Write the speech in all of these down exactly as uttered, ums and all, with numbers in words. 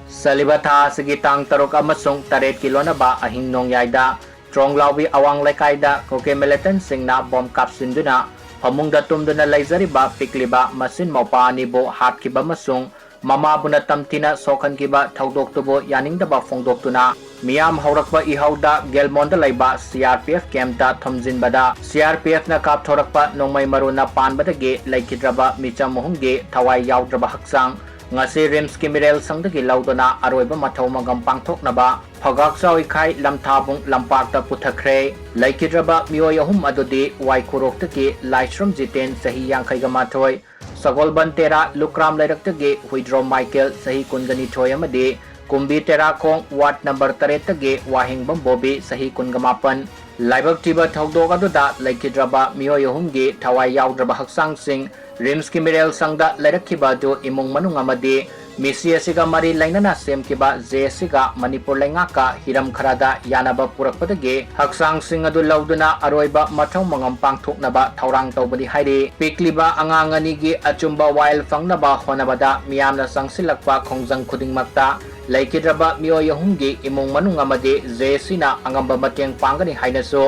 ꯆꯠꯂꯤꯕ ꯊꯥ ꯑꯁꯤꯒꯤ ꯇꯥꯡ ꯇꯔꯨꯛ ꯑꯃꯁꯨꯡ ꯇꯔꯦꯠꯀꯤ ꯂꯣꯟꯅꯕ ꯑꯍꯤꯡ ꯅꯣꯡꯌꯥꯏꯗ ꯇ꯭ꯔꯣꯡꯂꯥꯎꯕꯤ ꯑꯋꯥꯡ ꯂꯩꯀꯥꯏꯗ ꯀꯨꯀꯤ militant ꯁꯤꯡꯅ ꯕꯣꯝ ꯀꯥꯞꯁꯤꯟꯗꯨꯅ ꯐꯃꯨꯡꯗ ꯇꯨꯝꯗꯨꯅ ꯂꯩꯖꯔꯤꯕ ꯄꯤꯛꯂꯤꯕ ꯃꯆꯤꯟ ꯃꯧꯄꯥ ꯑꯅꯤꯕꯨ ꯍꯥꯠꯈꯤꯕ ꯑꯃꯁꯨꯡ ꯃꯃꯥꯕꯨꯅ ꯇꯝꯊꯤꯅ ꯁꯣꯛꯍꯟꯈꯤꯕ ꯊꯧꯗꯣꯛꯇꯨꯕꯨ ꯌꯥꯅꯤꯡꯗꯕ ꯐꯣꯡꯗꯣꯛꯇꯨꯅ ꯃꯤꯌꯥꯝ ꯍꯧꯔꯛꯄ ꯏꯍꯧꯗ ꯒꯦꯜꯃꯣꯟꯗ ꯂꯩꯕ CRPF camp ꯇ ꯊꯣꯝꯖꯤꯟꯕꯗ, CRPF ꯅ ꯀꯥꯞꯊꯣꯔꯛꯄ ꯅꯣꯡꯃꯩ ꯃꯔꯨꯅ ꯄꯥꯟꯕꯗꯒꯤ ꯂꯩꯈꯤꯗ꯭ꯔꯕ ꯃꯤꯆꯝ ꯑꯍꯨꯝꯒꯤ ꯊꯋꯥꯏ ꯌꯥꯎꯗ꯭ꯔꯕ ꯍꯛꯆꯥꯡ ꯉꯁꯤ RIMS ꯀꯤ ꯃꯤꯔꯦꯜ ꯁꯪꯗꯒꯤ ꯂꯧꯗꯨꯅ ꯑꯔꯣꯏꯕ ꯃꯊꯧ ꯃꯉꯝ ꯄꯥꯡꯊꯣꯛꯅꯕ ꯐꯒꯥꯛꯆꯥꯎ ꯏꯈꯥꯏ ꯂꯝꯊꯥꯕꯨꯡ ꯂꯝꯄꯥꯛꯇ ꯄꯨꯊꯈ꯭ꯔꯦ꯫ ꯂꯩꯈꯤꯗ꯭ꯔꯕ ꯃꯤꯑꯣꯏ ꯑꯍꯨꯝ ꯑꯗꯨꯗꯤ ꯋꯥꯏꯈꯨꯔꯣꯛꯇꯒꯤ ꯂꯥꯏꯁ꯭ꯔꯝ ꯖꯤꯇꯦꯟ, ꯆꯍꯤ ꯌꯥꯡꯈꯩꯒ ꯃꯥꯊꯣꯏ, ꯁꯒꯣꯜꯕꯟ ꯇꯦꯔꯥ ꯂꯨꯀ꯭ꯔꯥꯝ ꯂꯩꯔꯛꯇꯒꯤ ꯍꯨꯏꯗ꯭ꯔꯣꯝ ꯃꯥꯏꯀꯦꯜ, ꯆꯍꯤ ꯀꯨꯟꯒ ꯅꯤꯊꯣꯏ ꯑꯃꯗꯤ ꯀꯨꯝꯕꯤ ꯇꯦꯔꯥꯈꯣꯡ ward number ꯇꯔꯦꯠꯇꯒꯤ ꯋꯥꯍꯦꯡꯕꯝ ꯕꯣꯕꯤ, ꯆꯍꯤ ꯀꯨꯟꯒ ꯃꯥꯄꯟ꯫ ꯂꯥꯏꯕꯛ ꯊꯤꯕ ꯊꯧꯗꯣꯛ ꯑꯗꯨꯗ ꯂꯩꯈꯤꯗ꯭ꯔꯕ ꯃꯤꯑꯣꯏ ꯑꯍꯨꯝꯒꯤ ꯊꯋꯥꯏ ꯌꯥꯎꯗ꯭ꯔꯕ ꯍꯛꯆꯥꯡꯁꯤꯡ RIMS ꯀꯤ ꯃꯤꯔꯦꯜ ꯁꯪꯗ ꯂꯩꯔꯛꯈꯤꯕ ꯑꯗꯨ ꯏꯃꯨꯡ ꯃꯅꯨꯡ ꯑꯃꯗꯤ ꯃꯤꯁꯤ ꯑꯁꯤꯒ ꯃꯔꯤ ꯂꯩꯅꯅ ꯁꯦꯝꯈꯤꯕ JAC ꯒ ꯃꯅꯤꯄꯨꯔ ꯂꯩꯉꯥꯛꯀ ꯍꯤꯔꯝ ꯈꯔꯗ ꯌꯥꯅꯕ ꯄꯨꯔꯛꯄꯗꯒꯤ ꯍꯛꯆꯥꯡꯁꯤꯡ ꯑꯗꯨ ꯂꯧꯗꯨꯅ ꯑꯔꯣꯏꯕ ꯃꯊꯧ ꯃꯉꯝ ꯄꯥꯡꯊꯣꯛꯅꯕ ꯊꯧꯔꯥꯡ ꯇꯧꯕꯅꯤ ꯍꯥꯏꯔꯤ꯫ ꯄꯤꯛꯂꯤꯕ ꯑꯉꯥꯡ ꯑꯅꯤꯒꯤ ꯑꯆꯨꯝꯕ ꯋꯥꯌꯦꯜ ꯐꯪꯅꯕ ꯍꯣꯠꯅꯕꯗ ꯃꯤꯌꯥꯝꯅ ꯆꯪꯁꯤꯜꯂꯛꯄ ꯈꯣꯡꯖꯪ ꯈꯨꯗꯤꯡꯃꯛꯇ ꯂꯩꯈꯤꯗ꯭ꯔꯕ ꯃꯤꯑꯣꯏ ꯑꯍꯨꯝꯒꯤ ꯏꯃꯨꯡ ꯃꯅꯨꯡ ꯑꯃꯗꯤ JAC ꯅ ꯑꯉꯝꯕ ꯃꯇꯦꯡ ꯄꯥꯡꯒꯅꯤ ꯍꯥꯏꯅꯁꯨ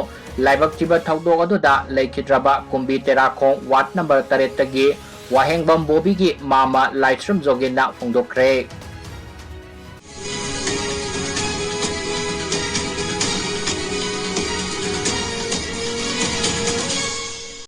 ꯂꯥꯏꯕꯛ ꯊꯤꯕ ꯊꯧꯗꯣꯛ ꯑꯗꯨꯗ ꯂꯩꯈꯤꯗ꯭ꯔꯕ ꯀꯨꯝꯕꯤ ꯇꯦꯔꯥꯈꯣꯡ ward number ꯇꯔꯦꯠꯇꯒꯤ ꯋꯥꯍꯦꯡꯕꯝ ꯕꯣꯕꯤꯒꯤ ꯃꯥꯃ ꯂꯥꯏꯁ꯭ꯔꯝ ꯖꯣꯒꯤꯟꯅ ꯐꯣꯡꯗꯣꯛꯈ꯭ꯔꯦ꯫